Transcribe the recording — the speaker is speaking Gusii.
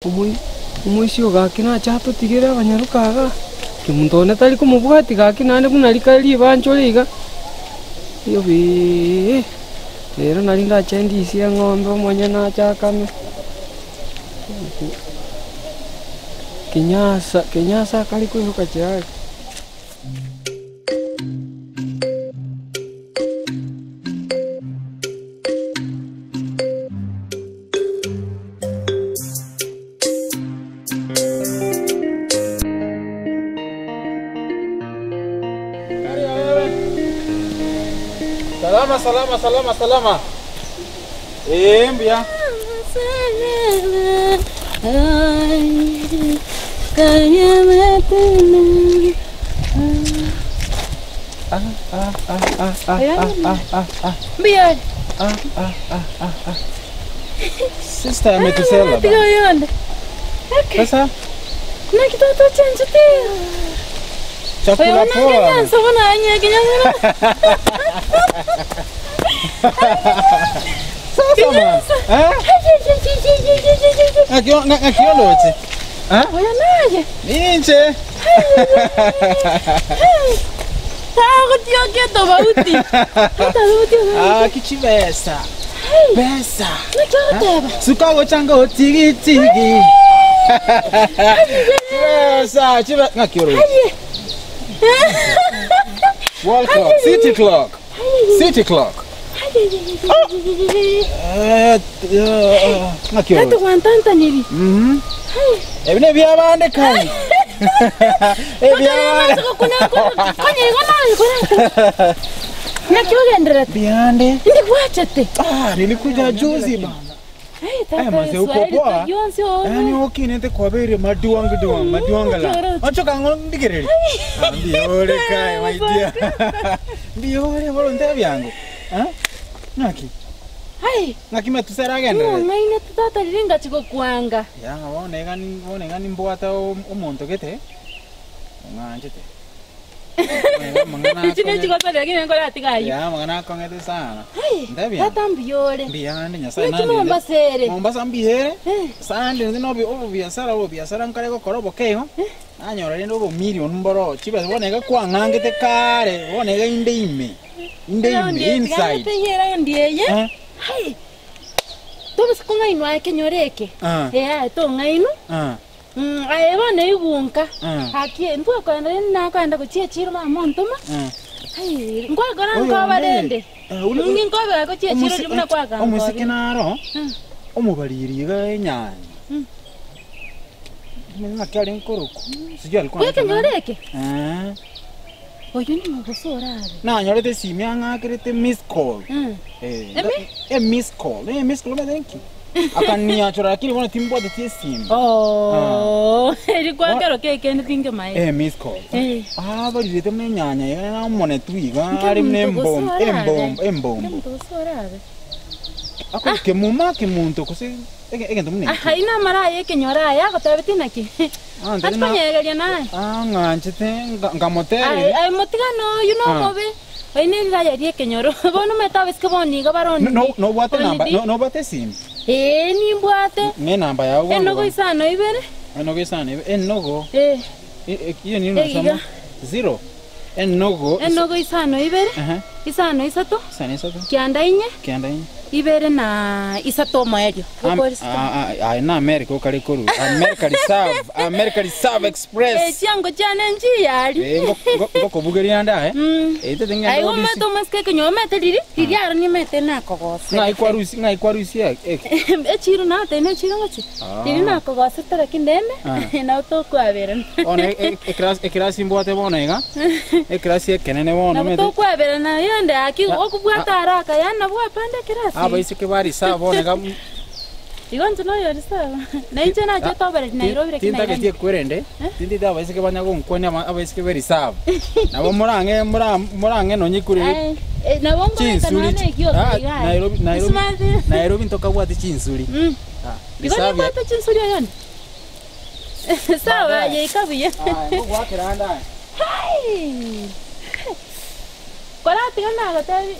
Omoisia oyo gaki nache atotigere abanyaroka iga, omonto one tari komobwatia gaki naende buna rikare ribanchore iga, yobeee, rero nari ndache ndisie eng'ombe omonyene ache akame. Kenyasa kenyasa akare koiroka chiari. Salama salama salama salama. Ee mbuya. Mbuya. Sister ametusela Tiga bana. oyonde. Sasa Naki twatochenchete. chakula Oyo poa. nange bona anyeke nyamuna. Sasa man. Eh? Ngakio ngakio loche. Eh? Oyo naye. Ninche. Tagotiokia tofauti. Tofauti. Ah, kichibesa. Pesa. Nakigoteba. Suka gochanga otigi tigi. Chibesa, chibe ngakio loche. World clock, city clock. City clock. Eh, ngakio Tatu loche. kwantantaniri. Mhm. Ebi ne byabande kai. Ebyabande. Nakiogenderete. Byande. Ndikwachete. Ah, nilikuja juzi bana. Eh, manze uko poa? Yaani okinete kwabere maduang duang maduang la. Ocho kango ndigereri. Ndiore kai my dear. Ndiore bolo ndebyango. Eh? Naki. Hai, Naki metusera gendere. ng'aine tata riringa chigokwanga. Ya bonega ni bonega ni mbwata omonto gete. Ng'anchete. Chine chigosore lakini nkora atigayo. Ya mang'ana akong'ete sana. Ndebyango. Tata mbiyore. Mbiyande nyasaye Naki nandinde. Mombasa ere. Mombasa mbihere. Sande nzi nobi obubiasara obubiasara nkare gokora obokeigo. Nanyora rende obomilion mboro chibesa bonega kwang'angete kare bonega inde ime. Inde ime inside. Yera ndieye. Eh? Hai. Tobisa kong'ainwa ekenyoro eke. Ah. Eh, tong'ainwa. Ah. Aye bono igunka. Ah. Haki ntwakwenda rende nakwenda gochia chiro mama ontoma. Ah. Hai, nkwakora Oyo nkoba onde. rende. Eh, ule- Ningi nkobera gochia chiro Omusi- buna kwakanga. Omusike naro Mm. omubariri iga enyanya. Ng'aki are nkoroku. Sijui alikuwa anaitwa Bwekenyoro nani. eke. Eh. Oyo ni mogoso orabe. Nanyorete esimi ang'akerete miss call. Eh, Emi? eh, miss call. Eh, miss call thank you. Akaniachora lakini bona timbwate esimu. Oh, eri kwakero kekende tinge mae. Eh, miss call. Eh. Ah, barirete mune enyanya iga namone twiga Nke ari mune muntu embombo gose orabe. embombo embombo. Ngemuntu orabe. Ako kemuma kemuntu kose egento mune. Ah, ina mara ye kenyora aya gotabete naki. Ah, ndari na Atikonyegeria naye. ah ng'anchete ngamotere. Ai, ai mutigano you know Ah. mobe. Oine rira rie kenyoro. Bono metabesike boniga baroni. No no bwate namba Onidi. no no bwate esimu. Eh, nimbwate. Ne namba yawe. Enogo isano ibere. Enogo isano enogo. Eh, Hiyo nini Eh, iga. unasoma? Zero. Enogo. enogo isano ibere. Aha. Isano isato. Isano isato. Kianda inye. Kianda inye. Ibere na isato moerio. Ah, na America okare koru. America Reserve, America Reserve Eh, Express. chiango chiane nchiyari. Eh, ngokobugeria nda eh. Eh, tete ngenda Ai odisi. omete omesike kenyo omete riri riri aro nimete nakogose. Ngai kwa rusi, ngai kwa rusi eh. Echiro nate ne chiro ngochi. Ah. Riri nakogose lakini ndende Ah. na utokwabera. Ona ekrasi ekrasi mbwate bona iga. Ekrasi ekenene bona Na mete. utokwabera na yende aki Ah. okubwata haraka yana bwapanda kirasi. Abaiseke bari sawa bona iga. Igo nche noyo risawa. Na inche nache tobere Nairobi lakini Tintageti ekwerende. Tintite abaiseke banya gonkwani abaiseke be reserve. Nabo murange murange nonye kuri. Ai, eh, nabo Chinsuri. ngoreka nane Ah, ekio Nairobi Nairobi. Nairobi ntokabwate chinsuri. Ah, Igo reserve. nimbwate chinsuri oyone. Sawa Baadaye. yeikabuye. Ah, ngwakira nda. Hai. Koratiga nagotebi.